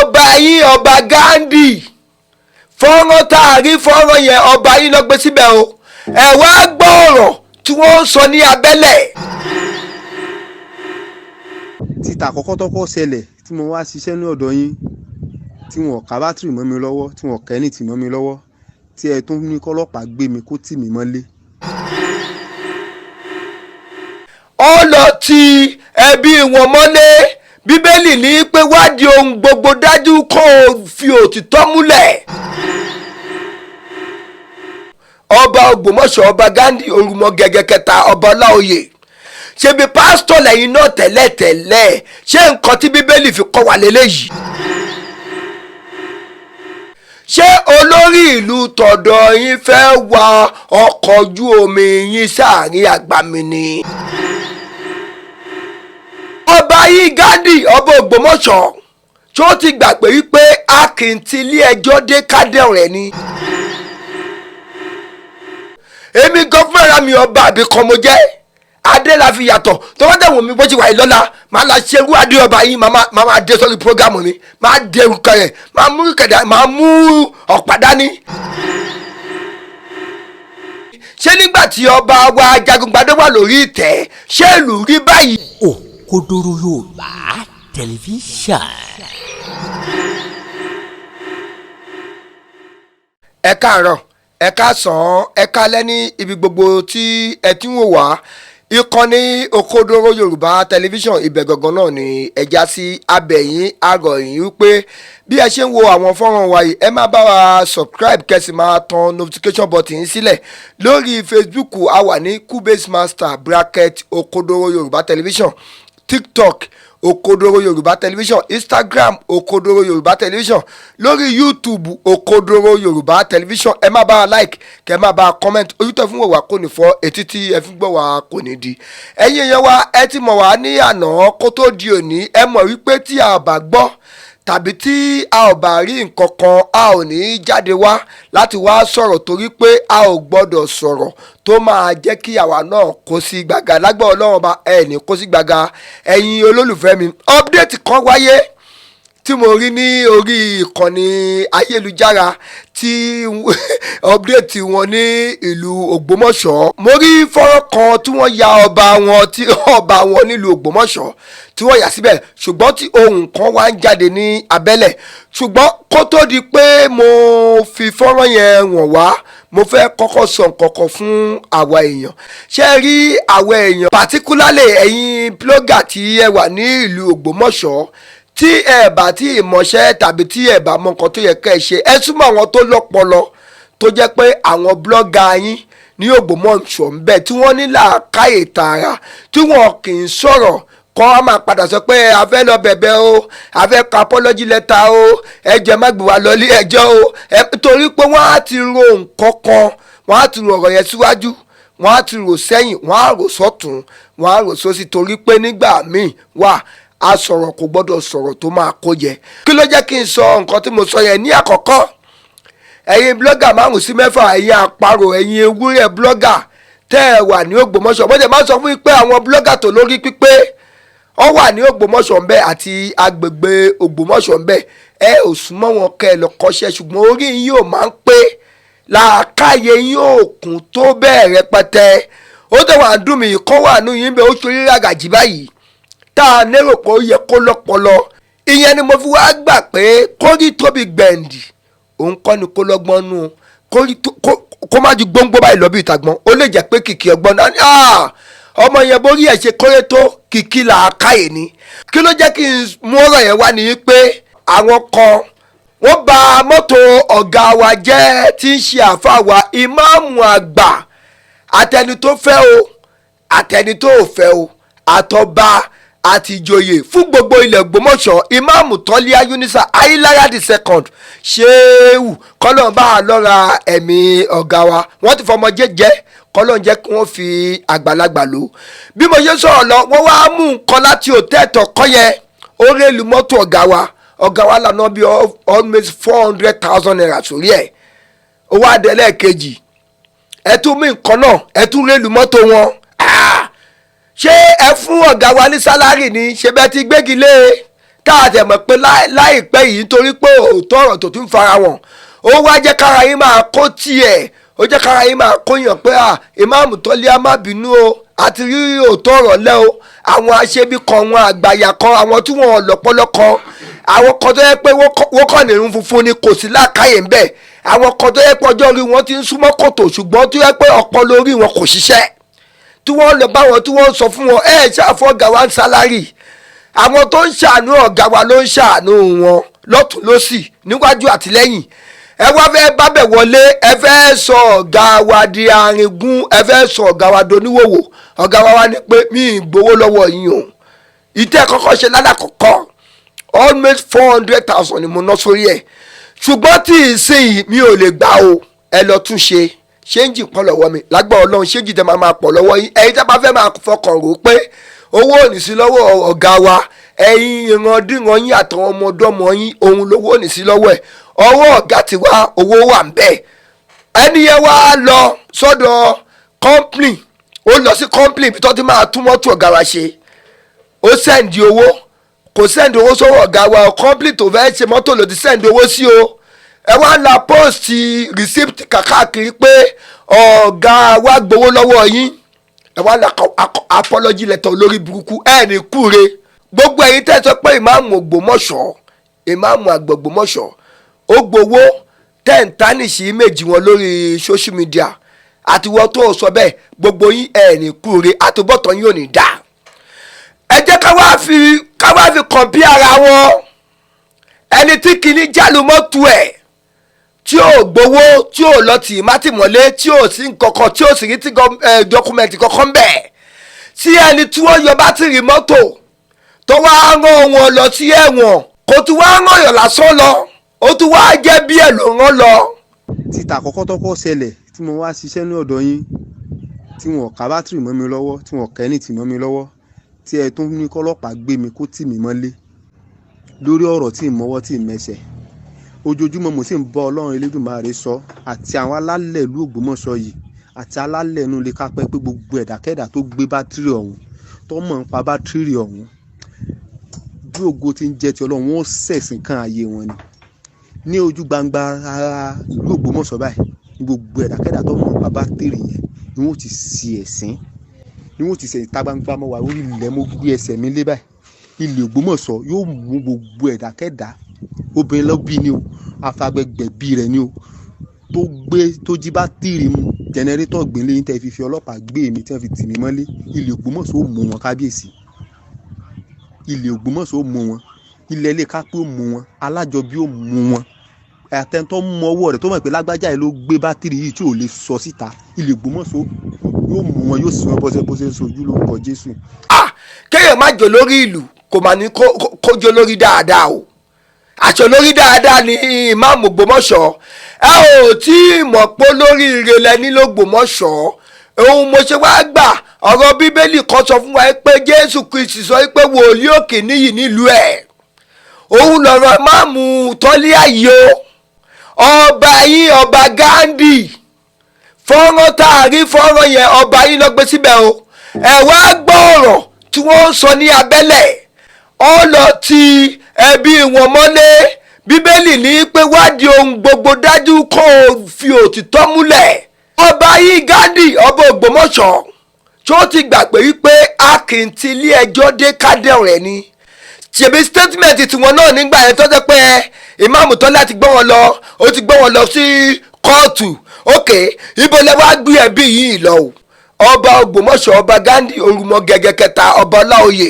Ọba yín, ọba Ghandi, fọ́nrán tá a rí, fọ́nrán yẹn, ọba yín lọ gbé síbẹ̀ o. Ẹ wá gbọ́ ọ̀rọ̀ tí wọ́n ń sọ ní abẹ́lẹ̀. Títà àkọ́kọ́ tọ́kọ́ ṣẹlẹ̀ tí mo wá ṣiṣẹ́ ní ọ̀dọ̀ yín, tí wọ́n ká bátìrì mọ́ mi lọ́wọ́, tí wọ́n kẹ́ni tì mọ́ mi lọ́wọ́, tí ẹ tún ní kọ́lọ́pàá gbé mi kó tì mí mọ́lé. Ó lọ ti ẹbí wọn mọ́lé. Bíbélì ní pé wádìí ohun gbogbo dájú kó o fi òtítọ́ múlẹ̀. Ọba Ògbómọ̀ṣọ́, ọba Ghandi Orúmọgẹ̀gẹ̀ kẹta, ọba Ọláoyè, ṣebí pásítọ̀ lẹ́yìn náà tẹ́lẹ̀tẹ́lẹ̀? Ṣé nǹkan tí bíbélì fi kọ́ wa lélẹ́yìí? Ṣé olórí ìlú tọ̀dọ̀ yín fẹ́ wa ọkọ̀ ojú omi yín sáàrin àgbàmì ni? Ọba yìí Ghandi, ọba Ògbómọ̀ṣọ́, tó ti gbàgbé wípé a kì í ti ilé ẹjọ́ dé kádẹ́ rẹ̀ ni. Èmi gan fúnra mi, ọba àbí kan mo jẹ́, adé la fi yàtọ̀. Tó bá dẹ̀wọ̀n mi bó ti wà yìí lọ́la, máa la ṣerú adé ọba yìí, máa máa dé sórí programu mi, máa dé kẹrẹ, máa mú kẹdà, máa mú ọ̀pá dání. Ṣé nígbà tí ọba wa Jagungbadé wà lórí ìtẹ́, ṣé ìlú rí báyìí? Òkodoro Yorùbá Tẹlifíṣàn. Ẹ káàárọ̀, ẹ káàsán, ẹ káalẹ́ ní ibi gbogbo tí ẹ ti ń wò wá. Ìkànnì Òkodoro Yorùbá Tẹlifíṣàn, ibẹ̀ gangan náà ni ẹ já sí. Abẹ̀yìn àgọ̀yìn wípé bí ẹ ṣe ń wo àwọn fọ́nrán wa yìí, ẹ máa bá wa subscribe, kẹ́sì máa tan notification button sílẹ̀. Lórí Facebook, a wà ní Kubase Master bracket Òkodoro Yorùbá Tẹlifíṣàn, TikTok, Òkodoro Yorùbá Tẹlifíṣàn, Instagram, Òkodoro Yorùbá Tẹlifíṣàn, lórí YouTube, Òkodoro Yorùbá Tẹlifíṣàn. Ẹ má bá wa like, kẹ má bá wa comment. Ojú tẹ fún wò wá kò ní fọ́, etí tí ẹ fi gbọ́ wá kò ní di. Ẹ̀yin èèyàn wa, ẹ ti mọ̀ wá ní àná kó tó di òní. Ẹ mọ̀ wípé tí a bá gbọ́ tàbí tí a ò bá rí nǹkan kan, a ò ní jáde wá láti wá sọ̀rọ̀, torí pé a ò gbọ́dọ̀ sọ̀rọ̀ tó máa jẹ́ kí àwa náà kó sí gbàgà. Lágbà Ọlọ́run ọba, ẹ ní kó sí gbàgà. Ẹ̀yin olólùfẹ́ mi, update kan wáyé tí mo rí ní orí ìkànnì ayélujára, tí update wọn ní ìlú Ògbómọ̀ṣọ́. Mo rí fọ́nrán kan tí wọ́n ya ọba wọn, tí ọba wọn nílùú Ògbómọ̀ṣọ́ tí wọ́n yà síbẹ̀, ṣùgbọ́n tí ohun kan wá ń jáde ní abẹ́lẹ̀. Ṣùgbọ́n kó tó di pé mo fi fọ́nrán yẹn wọ̀n wá, mo fẹ́ kọ́kọ́ sọ nǹkan kan fún àwa èèyàn. Ṣé ẹ rí àwa èèyàn, particularly ẹ̀yin blogger tí ẹ wà ní ìlú Ògbómọ̀ṣọ́, tí ẹ bá tí ì mọṣẹ́ tàbí tí ẹ bá mọ nǹkan tó yẹ kẹ́ ẹ ṣe, ẹ súnmọ́ àwọn tó lọ́pọlọ, tó jẹ́ pé àwọn blogger yín ní Ògbómọ̀ṣọ́ ń bẹ tí wọ́n ní làákàyè tààrà, tí wọ́n kì í sọ̀rọ̀ kọ́ á máa padà sọ pé a fẹ́ lọ bẹ̀bẹ̀ o, a fẹ́ kọ apology letter o, ẹ jẹ́ má gbé wa lọ ilé ẹjọ́ o. Torí pé wọ́n á ti ro nǹkan kan, wọ́n á ti ro ọ̀rọ̀ yẹn síwájú, wọ́n á ti rò sẹ́yìn, wọ́n á rò sọ́tún, wọ́n á rò sósì, torí pé nígbà míì wà, a sọ̀rọ̀ kò gbọ́dọ̀ sọ̀rọ̀ tó máa kó jẹ. Kí ló jẹ́ kí n sọ nǹkan tí mo sọ yẹn? Ní àkọ́kọ́, ẹ̀yin blogger 5 sí 6, ẹ̀yin àparò, ẹ̀yin ewúrẹ́ blogger tẹ́ ẹ wà ní Ògbómọ̀ṣọ́, bó ṣe máa ń sọ fún yín pé àwọn blogger tó lórí pípé ọ wà ní Ògbómọ̀ṣọ́ ń bẹ àti agbègbè Ògbómọ̀ṣọ́ ń bẹ, ẹ ò súnmọ́ wọn kẹ́ ẹ lọ kọ́ṣẹ́, ṣùgbọ́n orí yín ò máa ń pé, làákàyè yín ò kún tó bẹ́ẹ̀ rẹpẹtẹ. Ó tẹ̀ wá ń dùn mí kọ́ wà nù yín bẹ́ẹ̀, ó ṣe orí ràgàjì báyìí tá a lérò pé ó yẹ kó lọ́pọlọ. Ìyẹn ni mo fi wá gbà pé kórí tóbi gbẹ̀ǹdì òun kọ́ ni kó lọ́gbọ́n nù, kórí kó má ju gbóngbó báyìí lọ bí ìtàgbọ́n. Ó lè jẹ́ pé kìkì ọgbọ́n náà ọmọ yẹn borí ẹ̀ ṣe kórè tó kìkì làákàyè ni. Kí ló jẹ́ kí n mú ọ̀rọ̀ yẹn wá ni pé àwọn kan wọ́n bà mọ́tò ọ̀gá wa jẹ́, tí ń ṣe àáfàá wa ìmáàmù àgbà, àtẹni tó fẹ́ o, àtẹni tó ò fẹ́ o, àtọba àti ìjòyè fún gbogbo ilẹ̀ Ògbómọ̀ṣọ́, ìmáàmù Tọ́líà Yunusa Ayílára the second, ṣéwù kọ́lọ́n bá a lọ́ra ẹ̀mí ọ̀gá wa. Wọ́n ti fọmọ jẹ́jẹ́, kọ́lọ́n jẹ́ kí wọ́n fi àgbàlagbà lò. Bí mo ṣe sọ̀rọ̀ lọ, wọ́n wá mú nǹkan láti òtẹ́ẹ̀tì ọ̀kọ́ yẹn, ó rélù mọ́tò ọ̀gá wa. Ọ̀gá wa lànà bí almost 400,000 naira sórí ẹ̀. Ó wá dé lẹ́ẹ̀kejì, ẹ tún mú nǹkan náà, ẹ tún rélù mọ́tò wọn. Ṣé ẹ fún ọ̀gá wa ní salary ni? Ṣe bẹ́ẹ̀ ti gbégi lé Tá a tẹ̀ mọ̀ pé láìpẹ́ yìí, nítorí pé òótọ́ ọ̀rọ̀ tó tún fara wọn, ó wá jẹ́ kára yín máa kó tiẹ̀, ó jẹ́ kára yín máa kó yàn pé à, ìmáàmù Tọ́líà, má bínú o, àti rí òótọ́ ọ̀rọ̀ lẹ́ o. Àwọn aṣebi kan, àwọn àgbàyà kan, àwọn tí wọ́n lọ́pọlọ kan, àwọn kan tó yẹ pé wọ́n kàn ní irun funfun ni, kò sí láàkáyè ń bẹ̀, àwọn kan tó yẹ pé ọjọ́ orí wọn ti ń súnmọ́ kòtò, ṣùgbọ́n tó yẹ pé ọpọlọ orí wọn kò ṣiṣẹ́, tí wọ́n lọ bá wọn, tí wọ́n sọ fún wọn, ẹ ṣáà ọ̀gá wa ń salary. Àwọn tó ń ṣàánú ọ̀gá wa ló ń ṣàánú wọn lọ́tún lọ́sì, níwájú àti lẹ́yìn. Ẹ wá fẹ́ bábẹ̀ wọlé, ẹ fẹ́ sọ ọ̀gá wa di arìngún, ẹ fẹ́ sọ ọ̀gá wa doníwòwò. Ọ̀gá wa wá ní pé mi ì gbowó lọ́wọ́ yín o. Ìtẹ́ kọ́kọ́ ṣe lálàkọ́kọ́, almost 400,000 ni mo ná sórí ẹ̀, ṣùgbọ́n tí ìsinyìí mi ò lè gbà o. Ẹ lọ tún ṣe. Change pọ̀ lọ́wọ́ mi. Lágbára Ọlọ́run, change tẹ máa máa pọ̀ lọ́wọ́ yín. Ẹ̀yin tẹ́ bá fẹ́ máa fọkàn rò pé owó ò ní sí lọ́wọ́ ọ̀gá wa, ẹ̀yin ìrandíran yín àtàwọn ọmọdọ́mọ yín, òun lówó ò ní sí lọ́wọ́ ẹ̀. Ọwọ́ ọ̀gá ti wá, owó wà ń bẹ̀. Ẹni yẹn wá lọ sọ́dọ̀ company, ó lọ sí company ibi tó ti máa tún mọ́tò ọ̀gá wa ṣe. Ó send owó, kò send owó sọ́wọ́ ọ̀gá wa o. Company tó fẹ́ ṣe mọ́tò ló ti send owó sí o. Ẹ wá la post receipt kàkàkiri pé ọ̀gá wa gbowó lọ́wọ́ yín. Ẹ wá la apology letter. Olórí burúkú ẹ ní kúre. Gbogbo ẹ̀yin tẹ́ sọ pé ìmáàmù Ògbómọ̀ṣọ́, ìmáàmù àgbà Ògbómọ̀ṣọ́ ó gbowó, tẹ́ ń tarnish image wọn lórí social media, àti wọ́n tó sọ bẹ́ẹ̀, gbogbo yín, ẹ ní kúre, àtúbọ̀tán yín ò ní dáa. Ẹ jẹ́ ká wá fi compare ara wọn. Ẹni tí kìíní jálù mọ́tò ẹ̀, tí ò gbowó, tí ò lọ tì í mátìmọ́lé, tí ò sí nkankan, tí ò sì rí tí document kankan bẹ́ẹ̀, tí ẹni tí wọ́n yọ bátìrì mọ́tò tó wá rán wọn lọ sí ẹ̀wọ̀n, kò tún wá rán yàn lásán lọ, ó tún wá jẹ́ bí ẹ̀ ló rán lọ. Títà àkọ́kọ́ tọ́kọ́ ṣẹlẹ̀ tí mo wá ṣiṣẹ́ ní ọ̀dọ̀ yín, tí wọ́n ká bátìrì mọ́ mi lọ́wọ́, tí wọ́n kẹ́ ní tì mọ́ mi lọ́wọ́, tí ẹ tún ní kọ́lọ́pàá gbé mi kó tì mí mọ́lé lórí ọ̀rọ̀ tí ì mọ́wọ́ tí ì mẹsẹ̀. Ojoojúmọ́ mo sì ń bá Ọlọ́run Elédùmarè sọ, àti àwọn alálẹ̀ ìlú Ògbómọ̀ṣọ́ yìí, àti alálẹ̀ inú ilé kápẹ́, pé gbogbo ẹ̀dákẹ́dà tó gbé bátìrì ọ̀hún, tó mọ̀ ń pa bátìrì ọ̀hún, bí ògo ti ń jẹ́ ti Ọlọ́run, wọn ó ṣẹ̀sìn kan ààyè wọn ni ní ojú gbangba ara ìlú Ògbómọ̀ṣọ́ báyìí ní. Gbogbo ẹ̀dákẹ́dà tó mọ̀ ń pa bátìrì yẹn ni wọ́n ti ṣì ẹ̀sìn, ni wọ́n ti ṣe. Ìta gbangba mọ́ wà, orí ilẹ̀ mo gbé ẹsẹ̀ mi lé báyìí, ilẹ̀ Ògbómọ̀ṣọ́ yóò mú gbogbo ẹ̀dákẹ́dà, obìnrin ló bí ni o, afagbẹgbẹ̀bí rẹ̀ ni o, tó gbé, tó jí bátìrì mu generator gbélé yín, tẹ́ fi fi ọlọ́pàá gbé mi, tí wọ́n fi tì mí mọ́lé, ilẹ̀ Ògbómọ̀ṣọ́ ó mú wọn. Kábíyèsí, ilẹ̀ Ògbómọ̀ṣọ́ ó mú wọn, ilẹ̀ ilé kápẹ́ ó mú wọn, alájọbí ó mú wọn, àtẹ̀ntọ́ mú ọwọ́ rẹ̀ tó mọ̀ pé lágbájá yìí ló gbé bátìrì yìí tí ò lè sọ síta, ilẹ̀ Ògbómọ̀ṣọ́ yóò mú wọn, yóò sì wọn bọ́sẹ̀ bọ́sẹ̀ sojú lórúkọ Jésù. Ah, kéèyàn má jò lórí ìlú, kò mà ní kó jó lórí dáadáa o. Àṣọ lórí dáadáa ní ìmáàmù Ògbómọ̀ṣọ́. Ẹ ò tí ì mọ̀ pé lórí ire lẹni l'Ógbómọ̀ṣọ́. Òun mo ṣe wá gbà ọ̀rọ̀ Bíbélì kan sọ fún wa pé Jésù Kristi sọ pé wòlíì òkè níyì nílùú ẹ̀. Òun lọ̀rọ̀ ìmáàmù Tọ́líà yìí o. Ọba yín, ọba Gandhi, fọ́nrán tá a rí, fọ́nrán yẹn, ọba yín lọ gbé síbẹ̀ o. Ẹ wá gbọ́ ọ̀rọ̀ tí wọ́n ń sọ ní abẹ́lẹ̀. Ọ lọ ti ẹbí wọn mọ́lé. Bíbélì ní pé wádìí ohun gbogbo dájú, kó o fi òtítọ́ múlẹ̀. Ọba yìí Gandhi, ọba Ògbómọ̀ṣọ́, tó ti gbàgbé wípé a kì í ti ilé ẹjọ́ dé kádẹ́ rẹ̀ ni. Ṣèbí statement tiwọn náà nígbà yẹn tó jẹ́ pé ìmáàmù Tọ́lá ti gbọ́ wọn lọ, ó ti gbọ́ wọn lọ sí kóòtù. Ok, ibo lẹ wá gbé ẹbí yìí lọ o? Ọba Ògbómọ̀ṣọ́, ọba Gandhi Orúmọ gẹ́gẹ́ kẹta, ọba Ọláoyè,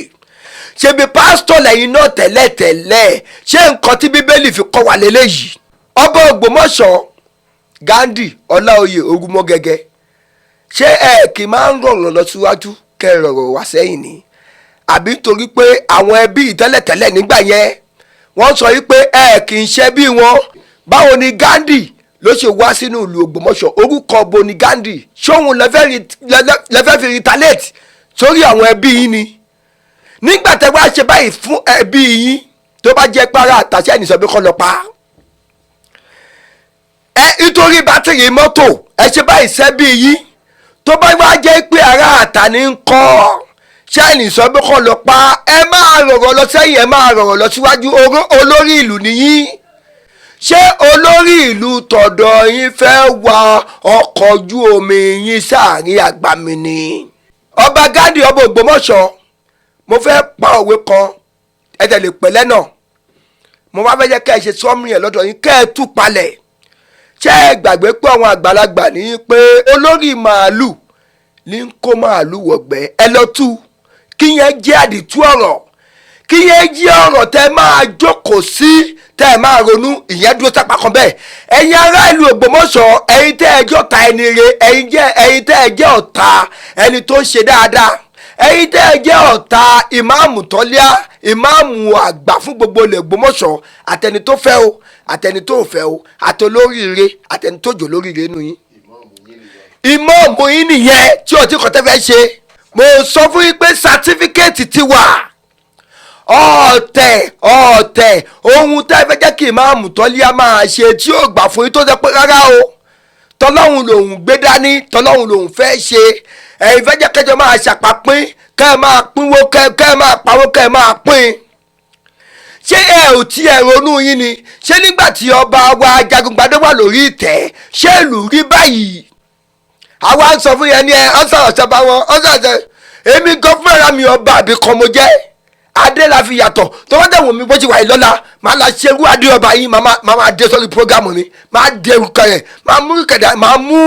ṣebí pásítọ̀ lẹ́yìn náà tẹ́lẹ̀tẹ́lẹ̀? Ṣé nǹkan tí Bíbélì fi kọ́ wa lélẹ́yìí? Ọba Ògbómọ̀ṣọ́ Gandhi Ọláoyè Orúmọ gẹ́gẹ́, ṣé ẹ kì í máa ń rọ̀rọ̀ lọ síwájú kẹ́ ẹ rọ̀rọ̀ wá sẹ́yìn ni? Àbí nítorí pé àwọn ẹbí tẹ́lẹ̀tẹ́lẹ̀ nígbà yẹn, wọ́n sọ wípé ẹ kì í ṣe bí wọn. Báwo ni Gandhi ló ṣe wá sínú ìlú Ògbómọ̀ṣọ́? Orúkọ bo ni Gandhi? Ṣóhun lẹ́fẹ́ fi retaliate sórí àwọn ẹbí yín ni? Nígbà tẹ́ wá ṣe báyìí fún ẹbí yín, tó bá jẹ́ para àtàṣe ẹnì sọ pé kọ́ lọ pa ẹ nítorí bátìrì mọ́tò, ẹ ṣe báyìí sẹ́bí yín, tó bá wá jẹ́ pé ara àtà ní ń kọ́. Ṣáìnì sọ pé kọ́ lọ pa. Ẹ máa rọ̀rọ̀ lọ sẹ́yìn, ẹ máa rọ̀rọ̀ lọ síwájú. Olórí ìlú nìyí. Ṣé olórí ìlú tọ̀dọ̀ yín fẹ́ wa ọkọ̀ ojú omi yín sáàrin àgbàmì ni? Ọba Ghandi, ọba Ògbómọ̀ṣọ́, mo fẹ́ pa òwe kan, ẹ tẹ̀lé pẹ̀lẹ́ náà. Mo wá fẹ́ jẹ́ kẹ́ ẹ ṣe sọ́mùrì ẹ̀ lọ́dọ̀ yín, kẹ́ ẹ tú palẹ̀. Ṣé ẹ gbàgbé pé àwọn àgbàlagbà ní pé olórí màálù ní ń kó màálù wọ̀gbẹ́? Ẹ lọ tú kí yẹn jẹ́ àdìtú ọ̀rọ̀, kí yẹn jẹ́ ọ̀rọ̀ tẹ́ máa jókòó sí, tẹ́ ẹ máa ronú. Ìyẹn dúró sápá kan bẹ́ẹ̀. Ẹ̀yin ará ìlú Ògbómọ̀ṣọ́, ẹ̀yin tẹ́ ẹ jẹ́ ọ̀tá ẹni re, ẹ̀yin tẹ́ ẹ jẹ́ ọ̀tá ẹni tó ń ṣe dáadáa, ẹ̀yin tẹ́ ẹ jẹ́ ọ̀tá ìmáàmù Tọ́líà, ìmáàmù àgbà fún gbogbo ilẹ̀ Ògbómọ̀ṣọ́, àtẹni tó fẹ́ o, àtẹni tó fẹ́ o, àtolóríire, àtẹni tó jò lóríire nù yín, ìmáàmù yín nìyẹn tí ọtí kan tẹ́ fẹ́ ṣe. Mo sọ fún yín pé sátífíkẹ́ẹ̀tì ti wà. Ọ̀tẹ̀ ọ̀tẹ̀, ohun tẹ́ fẹ́ jẹ́ kí ìmáàmù Tọ́líà máa ṣe tí yóò gbà fún yín, tó jẹ́ pé rárá o, tọ́lọ́hun lòun gbé dání, tọ́lọ́hun lòun fẹ́ ṣe. Ẹ̀yin fẹ́ jẹ́ kẹjọ máa ṣàpapín, kẹ́ ẹ máa pínwó, kẹ́ ẹ máa pawó, kẹ́ ẹ máa pín. Ṣé ẹ ò tí ẹ ronú yín ni? Ṣé nígbà tí ọba wa Jagungbadé wà lórí ìtẹ́, ṣé ìlú rí báyìí? Àwa ń sọ fún yẹn ní ẹ ọ sọ̀rọ̀ sọba wọn ọ sọ̀rọ̀ sọ. Èmi gan fúnra mi, ọba àbí kan mo jẹ́, adé la fi yàtọ̀. Tó bá dẹ̀ wọ̀n mi bó ti wà yìí lọ́la, màá la ṣerú adé ọba yìí, màá máa dé sórí programu mi, màá dé kẹrẹ, màá mú kẹdà, màá mú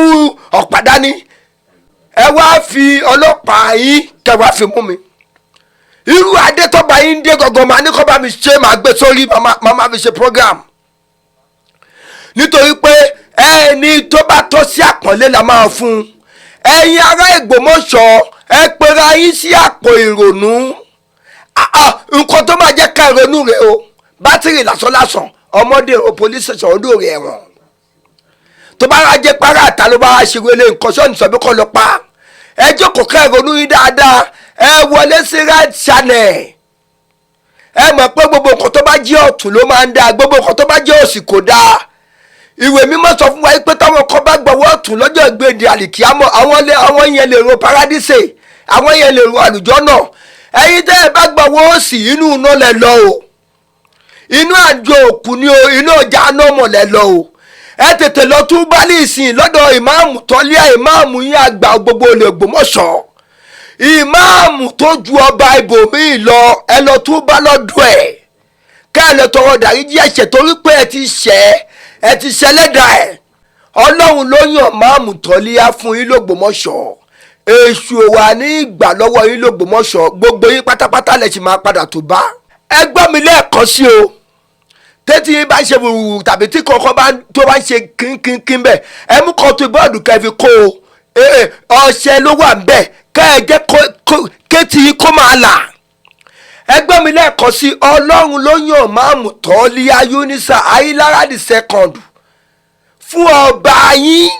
ọ̀pá dání. Ẹ wá fi ọlọ́pàá yín kẹ wá fi mú mi. Irú adé tọ́ba yín dé gangan, màá ní kọ́ bá mi ṣe, màá gbé sórí, màá máa fi ṣe program, nítorí pé ẹni tó bá tọ́ sí àpọ́nlé la máa fún un. Ẹ̀yin ará Ìgbòmọ̀ṣọ́, ẹ pera yín sí àpò ìrònú. Nǹkan tó máa jẹ́ ká ìrònú rẹ̀ o, bátìrì lásánlásán, ọmọdé o, police station, ọdún rẹ̀ ẹ̀wọ̀n. Tó bá wá jẹ́ párá àtà ló bá wá ṣe wọlé nǹkan, sọ́ọ̀nì sọ pé kọ́ lọ pa. Ẹ jókòó ká ìrònú yín dáadáa. Ẹ wọlé sí right channel. Ẹ mọ̀ pé gbogbo nǹkan tó bá jẹ́ ọ̀tún ló máa ń dáa, gbogbo nǹkan tó bá jẹ́ òsì kò dáa. Ìwé mímọ́ sọ fún wa pé táwọn kan bá gbọ́wọ́ ọ̀tún lọ́jọ́ ìgbéǹde àlìkíámọ̀, àwọn yẹn lè ro paradíṣe, àwọn yẹn lè ro àlùjọ́nà. Ẹ̀yin tẹ́ ẹ bá gbọ́wọ́ òsì, inú iná lẹ lọ o, inú àjò òkú ni o, inú ọjà anọ́mọ̀ lẹ lọ o. Ẹ tètè lọ tún bálí ìsìn lọ́dọ̀ ìmáàmù Tọ́líà, ìmáàmù yín àgbà gbogbo olè Ògbómọ̀ṣọ́, ìmáàmù tó ju ọba ibòmíì lọ. Ẹ lọ tún bá lọ́dọ̀ ẹ̀, kẹ́ ẹ lọ tọrọ dáríjì ẹ̀ṣẹ̀, torí pé ẹ ti ṣẹ̀, ẹ ti ṣẹlẹ́dà ẹ̀. Ọlọ́run ló yàn máàmù Tọ́líà fún yín l'Ògbómọ̀ṣọ́. Èṣù wà ní ìgbà lọ́wọ́ yín l'Ògbómọ̀ṣọ́. Gbogbo yín pátápátá lẹ sì máa padà tó bá. Ẹ gbọ́ mi lẹ́ẹ̀kan sí o. Tẹ́tí yín bá ń ṣe wùwù tàbí tí kankan bá tó bá ń ṣe kínkínkín bẹ́ẹ̀, ẹ mú kan tó bọ́ọ̀dù kẹ́ fi kó o. Ọṣẹ ló wà ńbẹ̀, kẹ́ ẹ jẹ́ kétí yín kó máa là. Ẹ gbọ́ mi lẹ́ẹ̀kan sí, Ọlọ́run ló yàn máàmù Tọ́líà Yunusa Ayílára the second fún ọba yín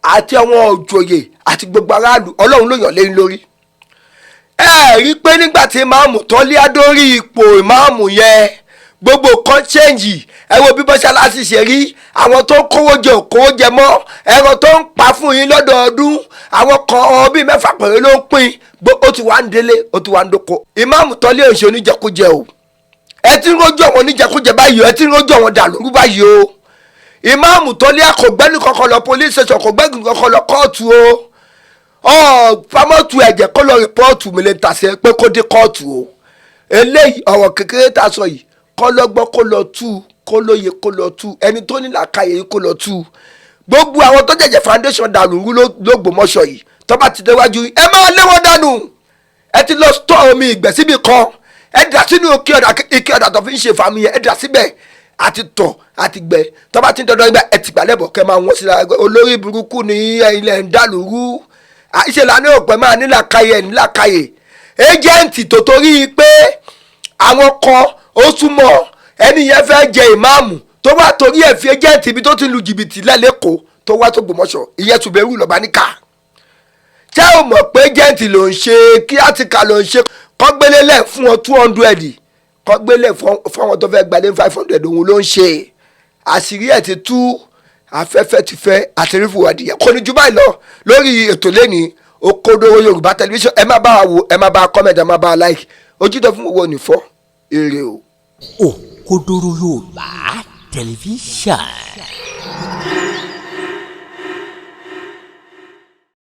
àti àwọn òjòyè àti gbogbo aráàlú. Ọlọ́run ló yàn lẹ́yìn lórí. Ẹ rí i pé nígbà tí ìmáàmù Tọ́líà dórí ipò ìmáàmù yẹn, gbogbo kan change. Ẹ wo bí mọ́ṣáláṣí ṣe rí, àwọn tó ń kówó jẹ ò kówó jẹ mọ́, ẹran tó ń pa fún yín lọ́dọọdún, àwọn kan ọ bíi 6 péré ló ń pín. Ó ti wá ń délé, ó ti wá ń dóko. Ìmáàmù Tọ́líà ò ṣe oníjẹkújẹ o. Ẹ ti ń rójú àwọn oníjẹkújẹ báyìí o, ẹ ti ń rójú àwọn dàlúrú báyìí o. Ìmáàmù Tọ́líà kò gbẹ́ni kankan lọ police station, kò gbẹ́ni kankan lọ kóòtù o. Ọ pamọ́tù ẹ̀jẹ̀ kó lọ report mi lè tàṣẹ pé kó dé kóòtù o. Eléyìí, ọ̀rọ̀ kékeré tá a sọ yìí, kọ́ lọ́gbọ́n kó lọ tú, kó lóye kó lọ tú, ẹni tó ní làákàyè yìí kó lọ tú. Gbogbo àwọn tó jẹ̀jẹ̀ foundation dàlúrú l'Ógbómọ̀ṣọ́ yìí, tó bá ti déwájú, ẹ máa lé wọn dànù. Ẹ ti lọ stọ́ omi ìgbẹ́ síbi kan, ẹ dà sínú ike ọ̀dà, ike ọ̀dà tó fi ń ṣe fàmì yẹn, ẹ dà síbẹ̀, àti tọ̀ àti gbẹ. Tó bá ti ń dandan ibẹ̀, ẹ ti gbà lẹ́bọ̀, kẹ́ máa wọ́n sí la. Olórí burúkú ni ilẹ̀ ń dàlúrú. Ìṣe lànà òpè máa nílàkàyè nílàkàyè. Agent tó torí pé àwọn kan ó súnmọ́ ẹni yẹn fẹ́ jẹ ìmáàmù, tó wá torí ẹ̀ fi agent ibi tó ti lu jìbìtì lẹ́lẹ́kọ̀ọ́ tó wá tó Gbòmọ̀ṣọ́, ìyẹn Tùbẹ́rù lọ́ba níkà. Ṣé o mọ̀ pé agent ló ń ṣe kí àtìkà ló ń ṣe? Kọ́gbélé lẹ̀ fún ọ 200, kọ́gbélé fún àwọn tó fẹ́ gbalẹ̀ 500, òun ló ń ṣe. Àṣírí ẹ̀ ti tú, afẹ́fẹ́ ti fẹ́, àtẹrífùwádìí kò ní jù báyìí lọ lórí ètò lẹ́ni. Òkodoro Yorùbá Tẹlifíṣàn. Ẹ má bá wa wò, ẹ má bá wa comment, ẹ má bá wa like. Ojú tó fún wo ní fọ́ èrè o. Òkodoro Yorùbá Tẹlifíṣàn.